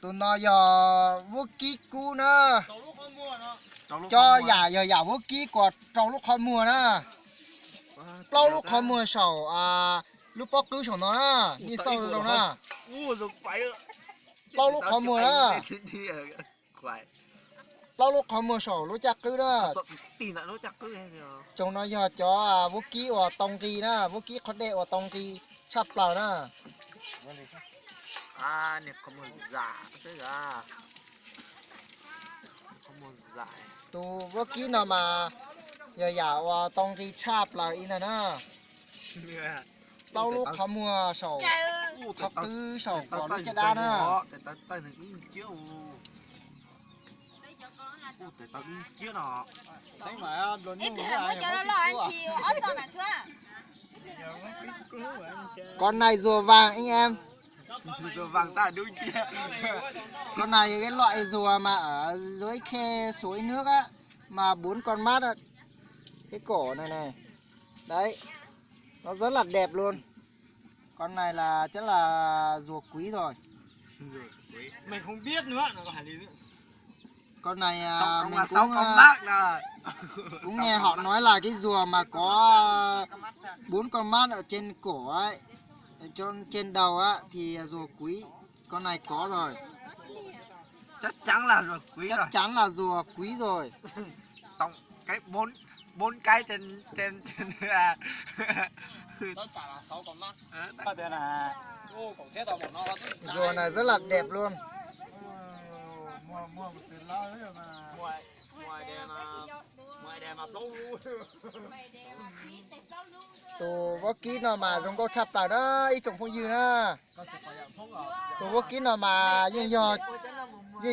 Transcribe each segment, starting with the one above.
Tus no yog vaub kib kub na. Cov yam yog yam vaub kib kuas rau lub qhov muag na. Plaub lub qhov muag saum lub pob qwb saum no na, nej xauj zoo na. Plaub lub qhov muag na. Plaub lub qhov muag saum lub caj qwb na. Tsoom no yog cov vaub kib uas tau nqi na, vaub kib qhov dej uas tau nqi tshaj plaws na. Tus vaub kib no mas yog yam uas tau nqi tshaj plaws ib ntag na. Plaub lub qhov muag saum qhov qwb saum kuas lub caj dab na. Con này rùa vàng anh em. Con này cái loại rùa mà ở dưới khe suối nước á, mà bốn con mắt á. Cái cổ này này. Đấy. Nó rất là đẹp luôn. Con này là chắc là rùa quý rồi. Con này à, mình cũng à, cũng nghe họ nói là cái rùa mà có à, bốn con mắt ở trên cổ ấy, ở trên, trên đầu á thì rùa quý. Con này có rồi. Chắc chắn là rùa quý rồi. Chắc chắn là rùa quý rồi. Tổng cái bốn bốn cái trên trên trên à. Rùa này rất là đẹp luôn. Tus vaub kib no mas zoo nkauj tshaj plaws na ib tsoom phooj ywg na. Tus vaub kib no mas yeej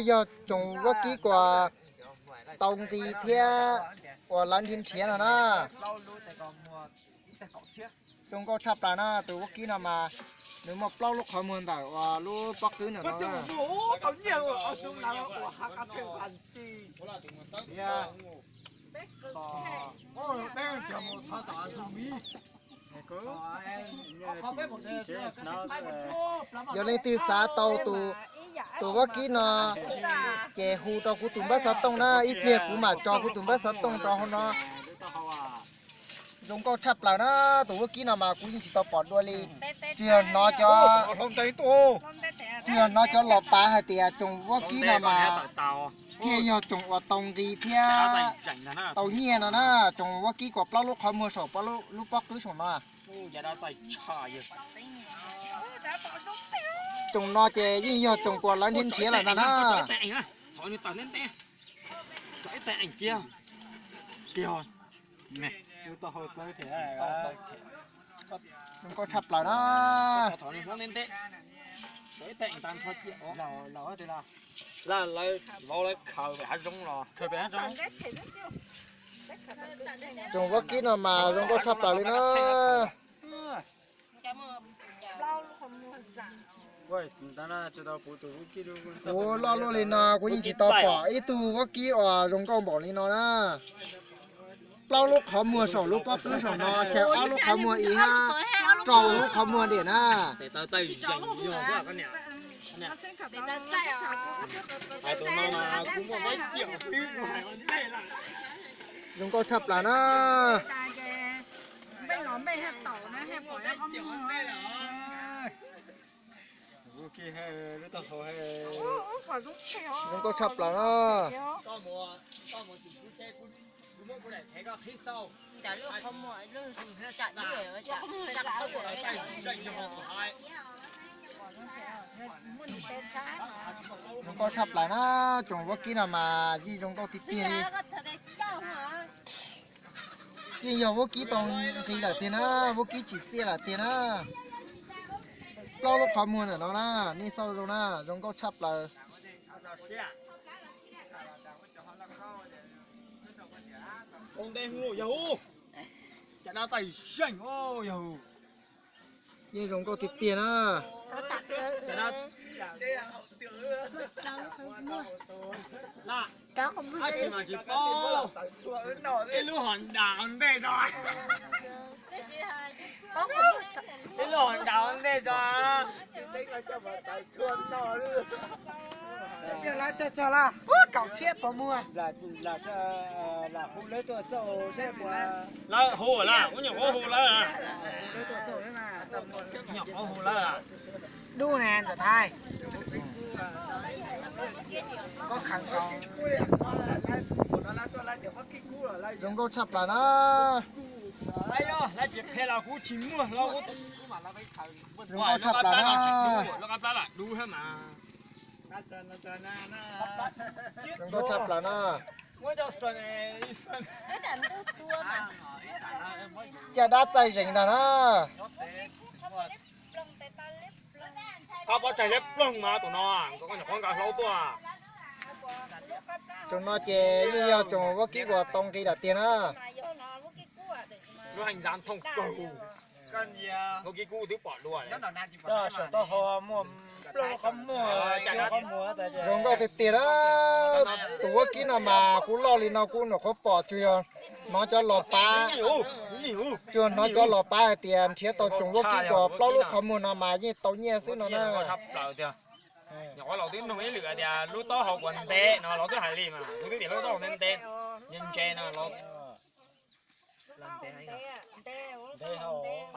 yog tsoom vaub kib uas tau nqi thiab uas lawv nrhiav nrhiav no na. Zoo nkauj tshaj plaws na, tus vaub kib no mas nws muaj plaub lub qhov muag ntawm uas lub pob qwb ntawm no. Yog leej twg xav tau tus, tus vaub kib no ces hu rau kuv tus npawb xov tooj na, ib pliag kuv mam tso kuv tus npawb xov tooj rau hauv no. Zoo nkauj tshaj plaws na, tus vaub kib no mas kuv yeej tsis tau pom dua li. Tsis yog hnov cov, tsis yog hnov cov los pav hais tias tsoom vaub kib no mas thiaj yog tsoom uas tau nqi thiab tau nyiaj no na, tsoom vaub kib uas plaub lub qhov muag saum lub pob qwb saum no. Tsoom no ces yeej yog tsoom uas lawv nrhiav nrhiav lawm ntag na. Zoo nkauj tshaj plaws na. Tsoom vaub kib no mas zoo nkauj tshaj plaws li na. Kuv loj luaj li no kuv yeej tsis tau pom ib tug vaub kib uas zoo nkauj npaum li no na. Plaub lub qhov muag saum lub pob qwb saum no, xya ob lub qhov muag ib hab rau lub qhov muag diam na. Zoo nkauj tshaj plaws na. Zoo nkauj tshaj plaws na. Zoo nkauj tshaj plaws na, tsoom vaub kib no mas yeej zoo nkauj tiag tiag li. Yeej yog vaub kib tau nqi lawm tiag na, vaub kib tsim txiaj lawm tiag na. Plaub lub qhov muag ntawm no na, nej xauj zoo na, zoo nkauj tshaj plaws. Yeej zoo nkauj tiag tiag na. Ib lub hom nram ntej tso, ib lub hom nram ntej tso. Lawv tuaj txog lawm, kaum txhiab pos muag. Lawv hu lawm, ua nyuam qhuav hu lawm. Nyuam qhuav hu lawm. Dub ne ntxawm Thaib. Koj khaws tau. Zoo nkauj tshaj plaws na. Lawv tsis qhia los kuv tsis muag los. Zoo nkauj tshaj plaws na. Zoo nkauj tshaj plaws na. Caj dab txaij zeeg ntag na. Koj pov tseg liab ploog mas tus no, koj nyuam qhuav nkag hlau tuaj. Tsoom no ces yeej yog tsoom vaub kib uas tau nqi lawm tiag na. Lub heej zab thooj kawg. Vaub kib kub twb pom dua. Saum taub hau muaj plaub lub qhov muag, ib lub qhov muag. Zoo nkauj tiag tiag na. Tus vaub kib no mas kuv loj li no kuv nyuam qhuav pom tsuas yog hnov cov los pav. Tsuas hnov cov los pav hais tias nrhiav tau tsoom vaub kib uas plaub lub qhov muag no mas yeej tau nyiaj xwb no na. Nyuam qhuav los twb nug ib lwm tias lub taub hau kuas ntev no los twb hais li mas kuv twb tias lub taub hau ntev ntev, ntse ntse no los.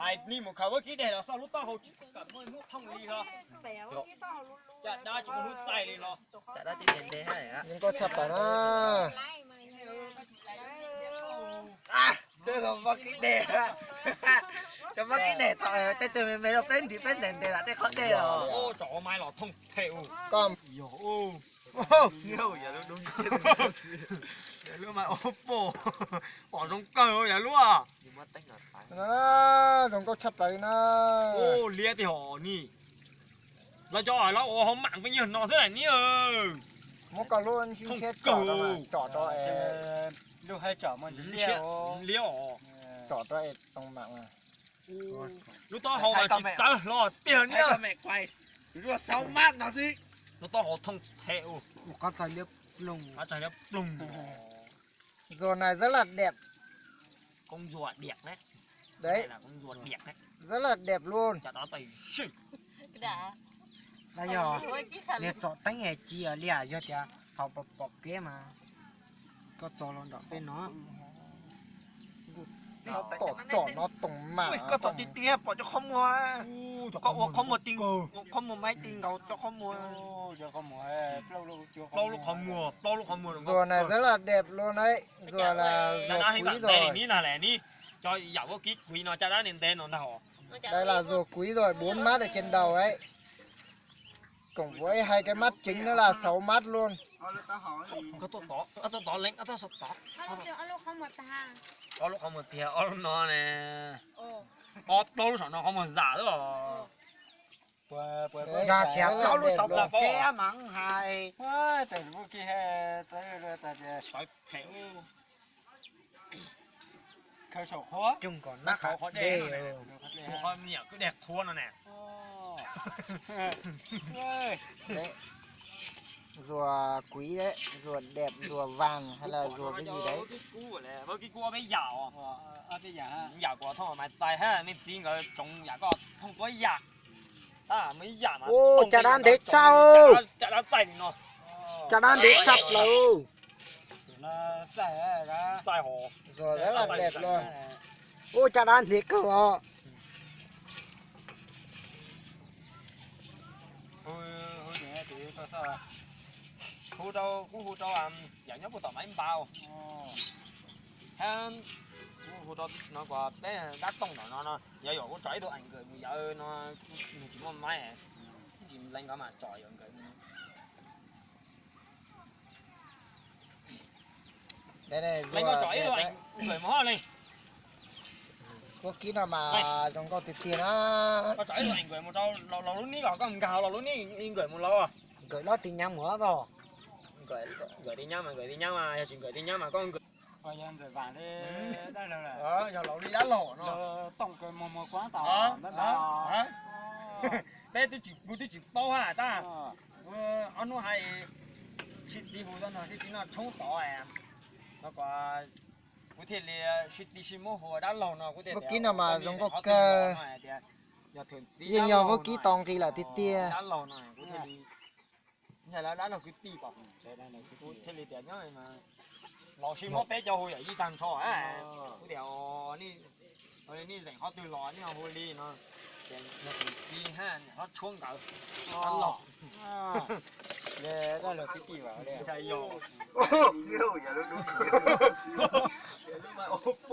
Hais nej mus khaws vaub kib deg los xauj lub taub hau tsis kam muaj hnub thooj li los. Caj dab tsis muaj hnub txaij li los. Zoo nkauj tshaj plaws na. Cov vaub kib deg, tej tug me me rau peb ntiv peb ntes ntes lam tej qhov dej los. Tsom ua mai los thooj them u. Koj yog u. Lub mas o pom, pom zoo kawg yog lub. Zoo nkauj tshaj plaws na. Liab tiag hos ni. Lawv cov lawv ua hauv mam peb nyuag no xwb ni. Muab koj lub ntshiab tsom rau, tsom rau es, lub hais tsom muaj liab os. Tsom rau es too mam. Lub taub hau mas tsis txawv hlo tiag ni. Lub taub hau thooj them u. Qhov txaig liab ploog. Qhov txaig liab ploog. Zuag nais zab laj dep. Koob zuag diam ne. Đấy. Koob zuag diam ne. Rất là đẹp luôn. Yog niag txom teeb es ci liam yog tias thaum pom kev mas koj txog los nram peb no. Tom tsom no toom mam. Koj txog tiag tiag pom cov qhov muag. Koj ua qhov muag ti, qhov muag maib ti nkaus cov qhov muag. Plaub lub qhov muag, plaub lub qhov muag. Zuag nais zab laj dep luaj na. Zuag zuag kuiv zog. Cov yam vaub kib kuiv no caj dab ntev ntev no ntag os. Đây là rùa quý rồi, bốn mát ở trên đầu đấy. Cộng với hai cái mắt chính nữa là sáu mát luôn. Ob lub qhov muag tiag, ob lub no ne. Ob plaub lub saum no qhov muag zam xwb os. Yog tias plaub lub saum pom kev mas hais. Sawv them. Coob kom nab qhov dej, qhov niam kwj deg qhuav no ne. Rùa quý đấy, rùa đẹp, rùa vàng hay là rùa cái gì đấy. Vaub kib kub ob peb yam os. Yam kuv thooj mas txais hab, nej txiv nkawd tsoov yam koj thooj puab yam. Ua cas dab ntev tshaj, cas dab txaij li no, cas dab ntev tshaj plaws. Ua cas dab ntev kawg os. Hu rau, kuv hu rau yawm nyob puag tom Maiv Npau, hab kuv hu rau no kom peb dab tooj ntawm no no, yog yog kuv tsom ib tug ees nkawm mus yawm no, nws tsis muaj Maiv, tsis lees nkawd mas tsom yawm nkawm. Lees nkawd tsom ib tug ees nkawm mus hab leej. Vaub kib no mas zoo nkauj tiag tiag na. Koj tsom ib tug ees nkawm mus rau laus lub nib los koj nkag laus lub nib nkawm mus laus. Nkawm lub ti nyab mus os. Nkawm ti nyab mas nkawm ti nyab mas yog tsis nkawm ti nyab mas koj nkawm. Yog laus li dab laug no. Peb twb tsis, kuv twb tsis paub hab tab. Ob hnub hais sib txiv hu tau no sib txiv noj tshoob tod, no kuv thiaj li sib txiv sib muab hu dab laug no kuv thiaj. Vaub kib no mas zoo nkauj kawg. Tias Yeej yog vaub kib tau nqi lawm tiag tiag. Dab laug no kuv thiaj li, yog lawv dab laug kwv tij pom, kuv thiaj li tias nyob los sib muab peb cov hu yam ib tag nrho. Kuv tias nej zeem qhov twg los nej hu li no, ces yog tus ci hab niam hlob tshuab nkawd dab laug. Dab laug kwv tij ntshai yog